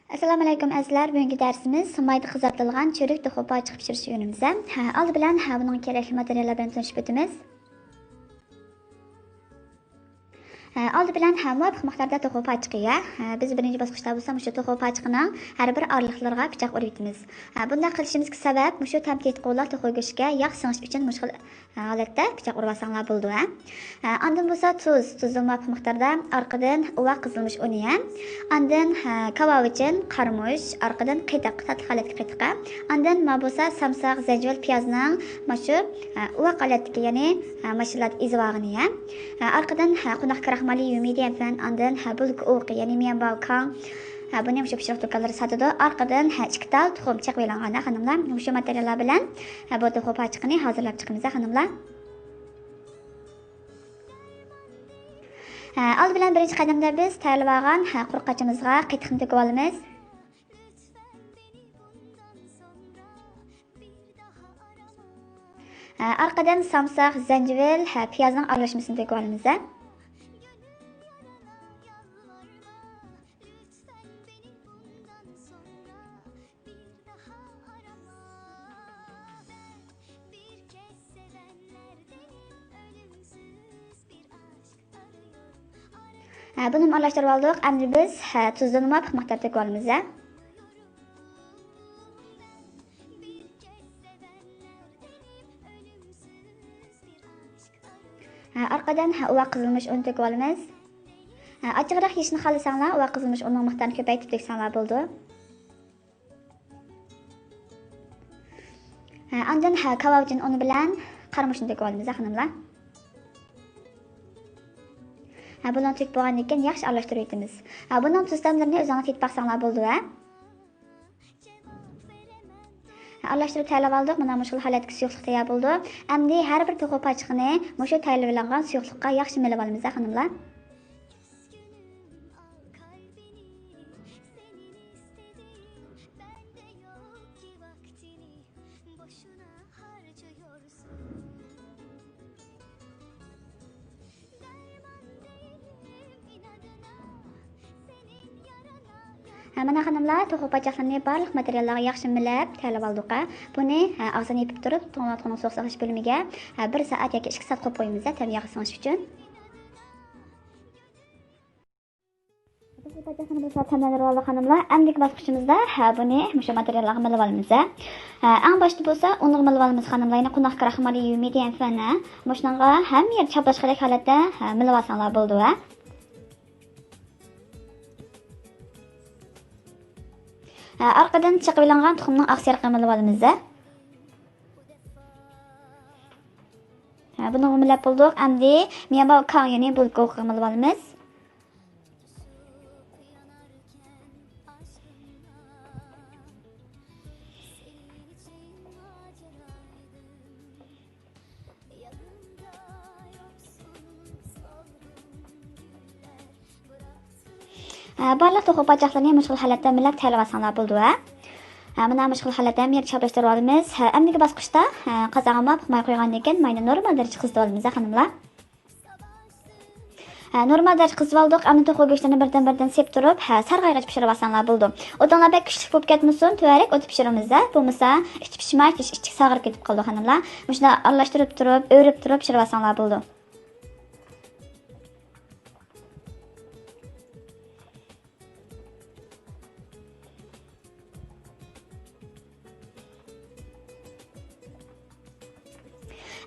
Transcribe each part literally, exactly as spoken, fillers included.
ئەسسالامۇئەلەيكۇم ئەزىزلەر، بۈگۈنكى دەرسىمىز مايدا قىزارتىلغان چۆرۈك توخۇ پاچىقى پىشۇرۇش ئۆگىنىمىز. ھە، ئالدى بىلەن ھە، بۇنىڭ كېرەكلىك ماتېرىياللار بىلەن تونۇشۇپ ئۆتىمىز. ھە، ئالدى بىلەن ھە، مۇۋاپىق مىقداردا توخۇ پاچىقى يە. ھە، بىز بىرىنچى باسقۇچتا بولسا مۇشۇ توخۇ پاچىقىنىڭ ھەر بىر ئارىلىقلىرىغا پىچاق ئۇرۇۋېتىمىز. ھە، بۇنداق قىلىشىمىزدىكى سەۋەب مۇشۇ تەم تېتىقۇلار توخۇ گۆشىگە ياخشى سىڭىش ئۈچۈن مۇشۇ خىل ھالەتتە پىچاق ئۇرۇۋالساڭلار بولىدۇ، ھە. ئاندىن بولسا تۇز، تۇزدىن مۇۋاپىق مىقداردا، ئارقىدىن ئۇۋا قىزىلمۇچ ئۇنى، ھە. ئاندىن، ھە، كاۋاۋىچىن، قارىمۇچ، ئارقىدىن قېتىق، تاتلىق ھالەتتىكى قېتىق، ھە. ئاندىن ما بولسا سامساق، زەنجىۋىل، پىيازنىڭ ماشۇ، ھە، ئۇۋاق ھالەتتىكى، يەنى، ھە، ماشۇلاردا ئېزىۋالغىنى، ھە. ھە، ئارقىدىن، ھە، قوناق كراخمالى، يۈمىدىيەنفېن، ئاندىن، ھە، بۇلكا ئوقى، يەنى ميەنباۋ كاڭ، ھە، بۇنى مۇشۇ پىشۇرۇق دۇكانلىرى ساتىدۇ. ئارقىدىن، ھە، ئىككى تال تۇخۇم چېقىۋېلىنغان، ھە، خانىملار. مۇشۇ ماتېرىياللار بىلەن، ھە، بۇ توخۇ پاچىقىنى ھازىرلاپ چىقىمىز، ھە، خانىملار. ھە، ئالدى بىلەن بىرىنچى قەدەمدە بىز تەييارلىۋالغان، ھە، قۇرۇق قاچىمىزغا قېتىقنى تۆكۈۋالىمىز. ھە، ئارقىدىن سامساق، زەنجىۋىل، ھە، پىيازنىڭ ئارىلاشمىسىنى تۆكۈۋالىمىز، ھە. ھە، بۇنىمۇ ئارىلاشتۇرۇۋالدۇق. ئەمدى بىز، ھە، تۇزنى مۇۋاپىق مىقداردا تۆكۈۋالىمىز، ھە. ھە، ئارقىدىن، ھە، ئۇۋا قىزىلمۇچ ئۇنى تۆكۈۋالىمىز. ھە، ئاچچىقراق يېيىشنى خالىساڭلار، ئۇۋا قىزىلمۇچ ئۇنىنىڭ مىقدارىنى كۆپەيتىپ تۆكسەڭلار بولىدۇ. ھە، ئاندىن، ھە، كاۋاۋىچىن ئۇنى بىلەن قارىمۇچنى تۆكۈۋالىمىز، ھە، خانىملار. ھە، بۇلارنى تۆكۈپ بولغاندىن كېيىن ياخشى ئارىلاشتۇرۇۋېتىمىز. ھە، بۇنىڭ تۈز تەملىرىنى ئۆزۈڭلار تېتىپ باقساڭلار بولىدۇ، ھە. ھە، ئارىلاشتۇرۇپ تەييارلىۋالدۇق. مانا مۇشۇ خىل ھالەتتىكى سۇيۇقلۇق تەييار بولىدۇ. ئەمدى ھەر بىر توخۇ پاچىقىنى مۇشۇ تەييارلىۋېلىنغان سۇيۇقلۇققا ياخشى مىلىۋالىمىز، ھە، خانىملار. ھە، مانا خانىملار، توخۇ پاچاقلىرىنى بارلىق ماتېرىياللارغا ياخشى مىلەپ تەييارلىپ ئالدۇق. بۇنى، ھە، ئاغزىنى يېپىپ تۇرۇپ، توڭلاتقۇنىڭ سوغۇق ساقلاش بۆلۈمىگە، ھە، بىر سائەت ياكى ئىككى سائەت قويۇپ قويىمىز، ھە، تەم ياخشى سىڭىش ئۈچۈن. بىز بۇ پاچاقنى بىر سائەت تەملەندۈرۈپ ئالدۇق، خانىملار. ئەمدىكى باسقۇچىمىزدا، ھە، بۇنى مۇشۇ ماتېرىياللارغا مىلىۋالىمىز، ھە. ھە، ئەڭ باشتا بولسا ئۇنغا مىلىۋالىمىز، خانىملار. يەنە قوناق كراخمالى، يۈمىدى، يەنفەنە. مۇشۇنىڭغا ھەممە يەر چاپلاشقىدەك ھالەتتە، ھە، مىلىۋالساڭلار بولىدۇ، ھە. ھە، ئارقىدىن چېقىۋېلىنغان تۇخۇمنىڭ ئاق سېرىقىنى مىلىۋالىمىز، ھە. ھە، بۇنىڭغا مىلەپ بولدۇق. ئەمدى ميانباۋ كاڭ، يەنى بۇلكا ئوقىغا مىلىۋالىمىز. ھە، بارلىق توخۇ پاچاقلىرىنى مۇشۇ خىل ھالەتتە مىلەپ تەييارلىۋالساڭلار بولىدۇ، ھە. ھە، مانا مۇشۇ خىل ھالەتتە ھەممە يەرگە چاپلاشتۇرۇۋالىمىز. ھە، ئەمدىكى باسقۇچتا، ھە، قازانغا مۇۋاپىق ماي قۇيغاندىن كېيىن ماينى نورمال دەرىجىدە قىزىتىۋالىمىز، ھە، خانىملار. ھە، نورمال دەرىجىدە قىزىتىۋالدۇق. ئەمدى توخۇ گۆشلىرىنى بىردىن-بىردىن سېپىپ تۇرۇپ، ھە، سارغايغىچە پىشۇرۇۋالساڭلار بولىدۇ. ئوتۇڭلار بەك كۈچلۈك بولۇپ كەتمىسۇن، تۆۋەنرەك ئوتتا پىشۇرىمىز، ھە. بولمىسا ئىچى پىشماي، ئىچى ساغىرىپ كېتىپ قالىدۇ، خانىملار. مۇشۇنداق ئارىلاشتۇرۇپ تۇرۇپ، ئۆرۈپ تۇرۇپ پىشۇرۇۋالساڭلار بولىدۇ.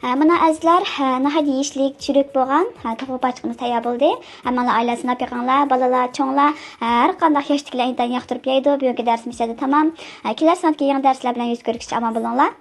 ھە، مانا ئەزىزلەر، ھە، ناھايىتى يېيىشلىك، چىرىك بولغان، ھە، توخۇ پاچىقىمىز تەييار بولدى. ھەممىڭلار ئائىلىدە سىناپ بېقىڭلار، بالىلار، چوڭلار، ھە، ھەر قانداق ياشتىكىلەر ئىنتايىن ياقتۇرۇپ يەيدۇ. بۈگۈنكى دەرسىمىز شۇ يەردە تامام. ھە، كېلەر ساناتتىكى يېڭى دەرسلەر بىلەن يۈز كۆرۈشكىچە ئامان بولۇڭلار.